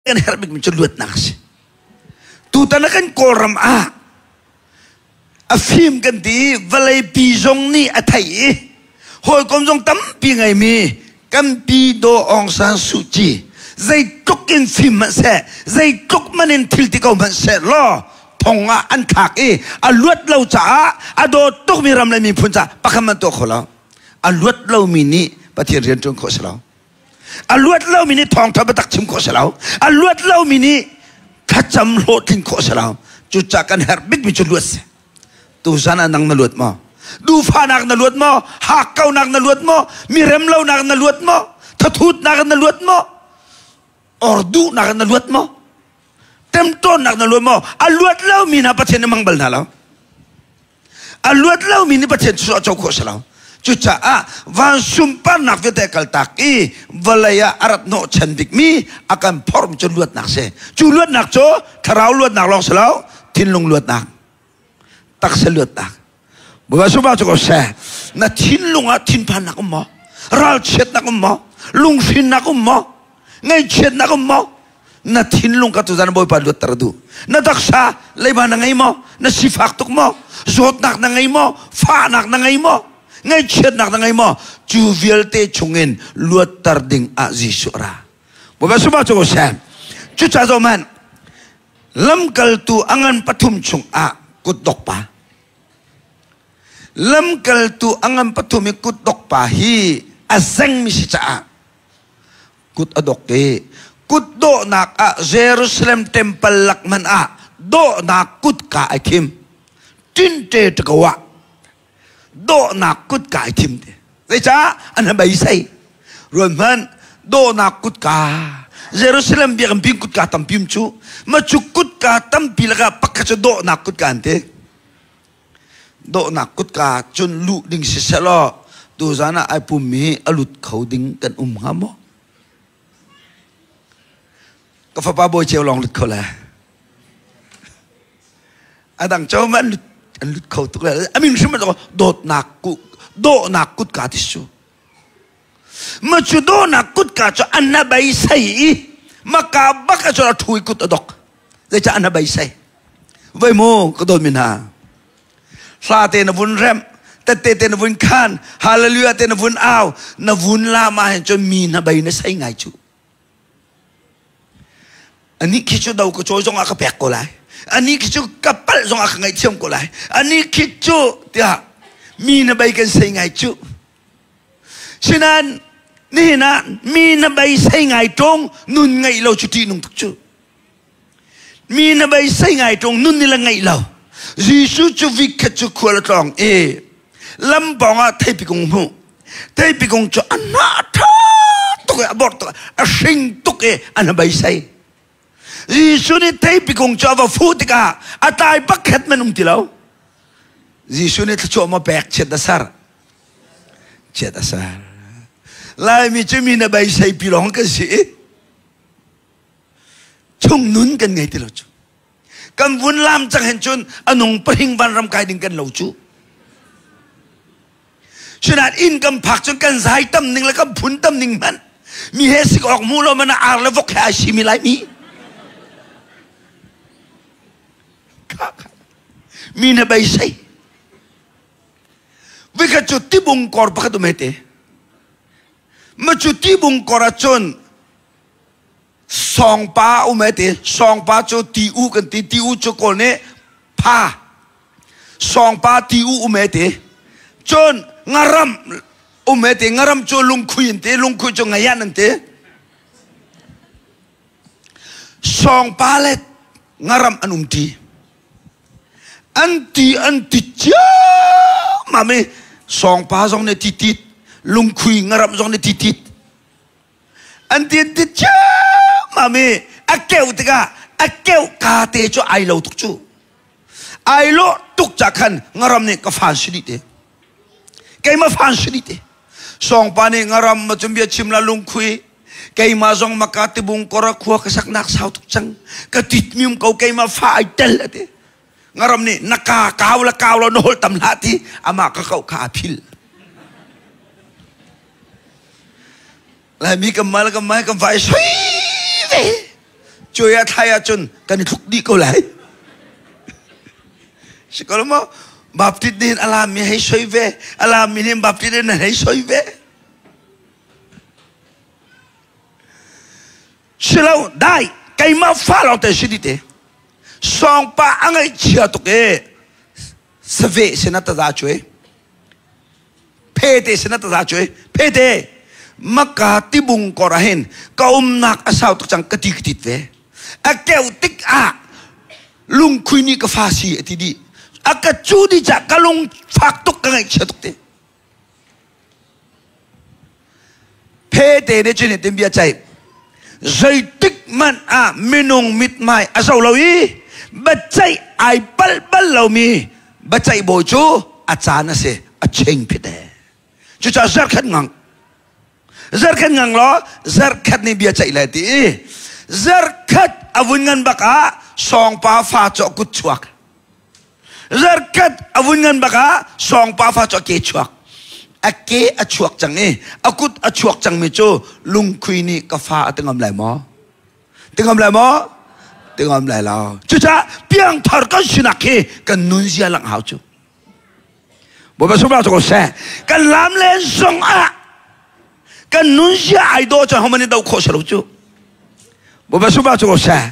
Kan herh bikmi cu luatnak a si. Tutan ah kan Kawlram ah a fim kan ti i vawleipi zong nih a theih i hawikom zong tampi ngeimi kan pi Daw Aung San Suu Kyi zeitluk in fim hmanh seh, zeitluk man in thil ti ko hmanh seh law thong ah an thlak i a luat lo caah a dawt tukmi ram le miphun caah pakhat man tuah kho lo. A luat lomi nih Pathian rian ṭuan khawh si lo. A luat lomi nih thawngṭha biatak chim khawh si lo. A luat lomi nih thlacam hlawhtlin khawh si lo. Cucaah kan herh bikmi cu luat si. Tuzan ah nang na luat maw? Duhfahnak na luat maw? Hakkaunak na luat maw? Mi remlonak na luat maw? Thathutnak na luat maw? Or duhnak na luat maw? Temtawnnak na luat maw? A luat lomi hna Pathian nih hmang bal hna lo. A luat lomi nih Pathian cu a co khawh si lo. Cucaah van sunparnak vialte kaltak i vawlei ah a rat hnawhchan bikmi a kan phorhmi cu luatnak si. Cu luatnak cu thlarau luatnak lawng si lo, thinlung luatnak, taksa luatnak. Bawipa sunpar cu ko seh. Na thinlung ah thinphannak um maw? Ralchiatnak um maw? Lunghrinnak um maw? Ngaihchiatnak um maw? Na thinlung ka tuzan Bawipa luatter duh. Na taksa leiba na ngei maw? Na sifak tuk maw? Zawtnak na ngei maw? Fahnak na ngei maw? Ngaihchiatnak na ngei maw? Cu vialte chungin luatter ding ah Jesuh ra. Bawipa suma cu seh. Cucaah zohhmanh, lamkaltu a ngan pathum chungah kutdok pa. Lamkaltu a ngan pathum i kutdok pa hi a zengmi si caah kut a dok i kutdawhnak ah Jerusalem temple lak hmanh ah dawhnak kutka ai thim. Tinte takaw ah dawhnak kutka ai thim te. Zeicah an beisei? Ruan hmanh, dawhnak kutka Jerusalem biakinn pin kutka tampi um cu ma cu kutka tampi lakah pakhat cu dawhnak kutka an ti. Dawhnak kutka cun luh ding siseh law tuzan ah ai pummi a lut kho ding kan um hnga maw? Ka fapa Bawi Ceu lawng lut kho le. A dang cho ma an lut, an lut kho tuk le. A min hrim dawtnak ku dawhnak kutka ti su. Ma cu dawhnak kutka cu an na beisei i maka bak a cu a thu i kut a dok. Zeicah an na beisei? Voi mu ka dawt mi hna. Hla te na vun remh, tette te na vun khan, hallelujah te na vun au, na vun la ma hin cun mi na bei na sei ngai cu. Ani khi cu do ka cawi zong ah ka pek ko lai. Ani khi cu ka palh zong ah ka ngaihthiam ko lai. Ani khi cu tiah mi na bei kan sei ngai cu. Sinain nihin ah mi na bei sei ngai ṭung nun ngeih lo cu ṭihnung tuk cu. Mi na beisei ngai ṭung nun ni le ngeih lo. Jesuh cu vikhat cu khual a tlawng i lam pawng ah theipi kung hmuh. Theipi kung cu a hnah ṭha tuk i a bor tuk a hring tuk i an beisei. Jesuh nih theipi kung cu a va fuh tikah a tlai pakhat man um ti lo. Jesuh nih thluachuah maw pek chiat a ser. Chiat a ser. Laimi cu mi na beisei pi lawng kan si i chung nun kan ngei ti lo cu. Kan vun lam cang hen cun a nung pahing vanram kai ding kan lo cu. Cunain inn kan phak cun kan zai tam ning le kan phun tam ning hmanh mi he sik awk mu lo mana ar le vok he ai simi lai mi. Mi na beisei. Vikhat cu tibung kor pakhat um he te. Ma cu tibung kor ah cun Sawngpa um e ti. Sawngpa cu ti u kan ti. Ti u cu kawl nih pha. Sawngpa ti u um e ti. Cun ngaram um e ti. Ngaram cu lungkhui an ti. Lungkhui cu ngayan an ti. Sawngpa le ngaram an um ti. An ti an ti ciammam i sawngpa zong nih ti tit, lungkhui ngaram zong nih ti tit. An ti an ti ciammam i a keuh tikah a keuh ka te cu ai lo tuk cu. Ai lo tuk ca khan ngaram nih ka fan si dih te. Keimah fan si dih te. Sawngpa nih ngaram ma cun bia chim la lungkhui keimah zong maka tibung kora khua ka saknak sau tuk cang ka tit mium ko keimah fa ai tel ati ngaram nih na ka kau la kau la na hol tam hlah ti amah ka kau kha a phil. Laimi kan mal kan mai kan vai soi ve. Cuai ah thlai ahcun kan i thluk dih ko lai. Si ko maw? Baptist nih a lam mi hei soi ve, a lam mi nih Baptist nih nan hei soi ve. Silo dai keimah fa lawng te si di te. Sawngpa a ngaihchia tuk e save sin a taza cuai. Phete sin a taza cuai. Phete maka tibung kor ah hin ka umnak a sau tuk cang ka ti ka tit ve. A keuh tik ah lungkhui nih ka fa si a ti dih. A ka cu di cah ka lung fak tuk ka ngaihchia tuk te. Phete nih cun hitin bia ceih. Zeitik hmanh ah minung mithmai a zoh lo i biaceih ai palh bal lomi biaceih bawi cu a caan a si a ching phit ee. Cucaah zarkhat ngang. Zarkhat ngang law zarkhat nih bia ceih lai ti i zarkhat a vun ngan bak ah sawngpa fa cu a kut chuak. Zarkhat a vun ngan bak ah sawngpa fa cu a ke chuak. A ke a chuak cang i a kut a chuak cangmi cu lungkhui nih ka fa a ti ngam lai maw? Ti ngam lai maw? Ti ngam lai lo. Cucaah piangthar kan sinak hi kan nunzia langh hau cu. Bawipa sunglaw cu ko seh. Kan lam len zong ah kan nunzia ai dawh cun homan nih doh khawh si lo cu. Bawipa sunglaw cu ko seh.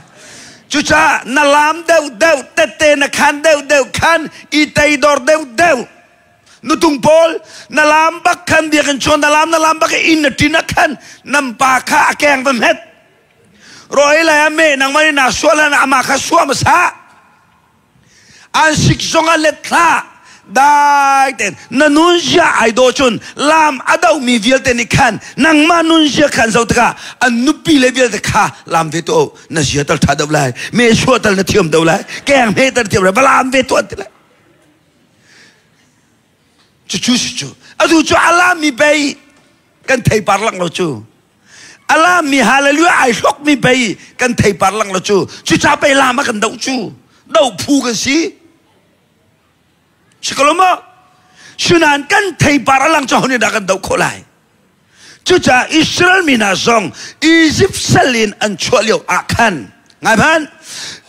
Cucaah na lam deuh deuh tette na khan deuh deuh khan i teidor deuh deuh nutung pawl na lam bak khan biakinn chuan na lam na lam bak inn na ṭin ah khan nan pa kha a keng va hmet roi lai ah me nangmah nih naa sual ah amah kha suah hmasa An sik zong ah let hlah. Dai tein na nunzia ai dawh cun lam a dohmi vialte nih khan nangmah nunzia khan zoh tikah an nupi le vialte kha lam ve tuah na zia tal ṭha deuh lai me suah tal na thiam deuh lai keng hme tal thiam lai va lam ve tuah ti lai cucu si cu atu cu a lami pei kan theipar lang lo cu A lammi hallelujah ai hlokmi pei kan theipar lang lo cu. Cuca pei lam a kan doh cu. Doh phu kan si. Si ko lo maw? Sunan kan theipar a lang cu ho nih dah kan doh khawh lai? Cucaah Israel mi hna zong Egypt sal in an chuah lio ah khan ngai hmanh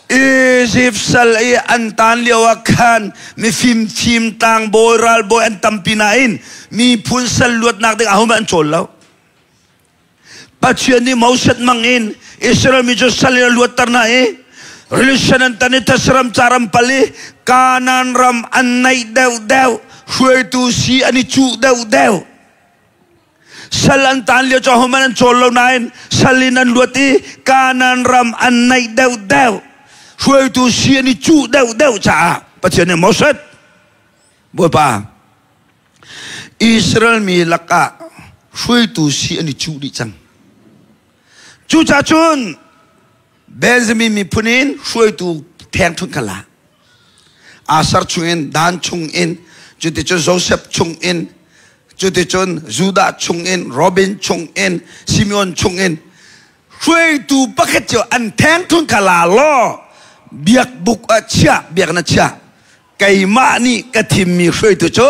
Egypt sal i an tan lio ah khan mifim thim tlangbawi ralbawi an tampi nain miphun sal luatnak ding ahohmanh an cawl lo. Pathian nih Moses hmang in Israel mi cu sal in a luatter hna i religion an tan i thesram caram pal i Kanaan ram an naih deuhdeuh hruaitu si an i cuh deuhdeuh sal an tan lio cu ahohmanh an cawl lo nain sal in an luat i Kanaan ram an naih deuhdeuh hruaitu si an i cuh deuhdeuh caah Pathian nih Moses Bawipa Israel mi lakah hruaitu si an i cuh dih cang. Cucaah cun Benjamin miphun in hruaitu thengthunh kha la. Asar chungin, Dan chungin, cuticun Joseph chungin, cuticun Judah chungin, Robin chungin, Simeon chungin hruaitu pakhat cio an thengthunh kha la law biakbuk ah chiah, biak na chiah. Keimah nih ka thimmi hruaitu cu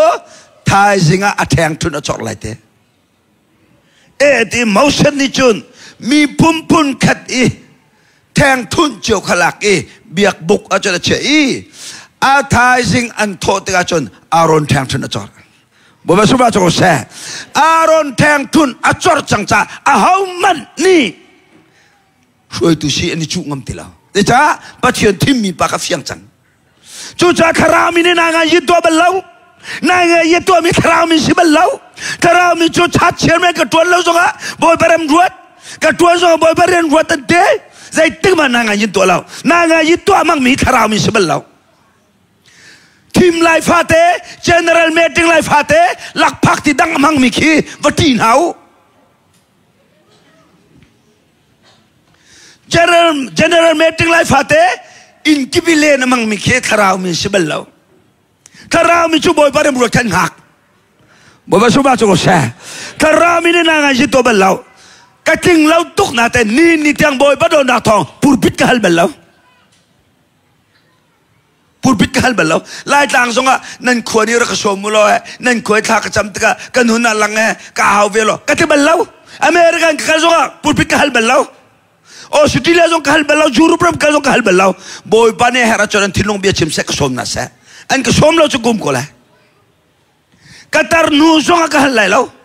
thaizing ah a ṭhengṭhunh a cawk lai te. E ti Moses nih cun mi phunphun khat i thengthunh cio kha lak i biakbuk ah cun a chiah i a thaizing an thawh tikah cun Aaron ṭhengṭhunh a cawr. Bawipa sungah cu seh. Aaron ṭhengṭhunh a cawr cang caah ahohmanh nih hruaitu si an i cuh ngam ti lo. Zeicah Pathian thimmi pa kha fiang cang. Cucaah thlarau mi nih na ngai yi tuah bal lo. Na ngai yi tuah mi thlarau mi si bal lo. Thlarau mi cu chat chairman ka tuan lo zongah Bawipa ram ruat. Ka tuan zongah Bawipa rian ruat an ti. Zeitik mah na ngai yin tuah lo. Na ngai yi tuah mang mi thlarau mi si bal lo. Thim lai fate, general meeting lai fate, lakphak ti dang hmang mi khi va ṭi hna u. General, general meeting lai fate inn kip i len a hmangmi khi thlarau mi si bal lo. Thlarau mi cu Bawipa ram ruat khan hngak. Bawipa suma cu ko seh. Thlarau mi nih na ngai si to bal lo. Ka tling lo tuk na te ni ni tiang Bawipa dawtnak thawng pulpit ka hal bal lo. Pulpit ka hal bal lo. Laitlang zongah nan khua nih rak ka sawm u law nan khua thla ka cam tikah kan hun ah lang e ka hau ve law ka ti bal lo. American ka kal zongah pulpit ka hal bal lo. Australia zong ka hal bal lo, Europe ram kal zong ka hal bal lo. Bawipa nih herh ahcun an thinlung bia chim seh, ka sawm hna seh. An ka sawm lo cu kum ko lai. Ka tar hnu zong ah ka hal lai lo.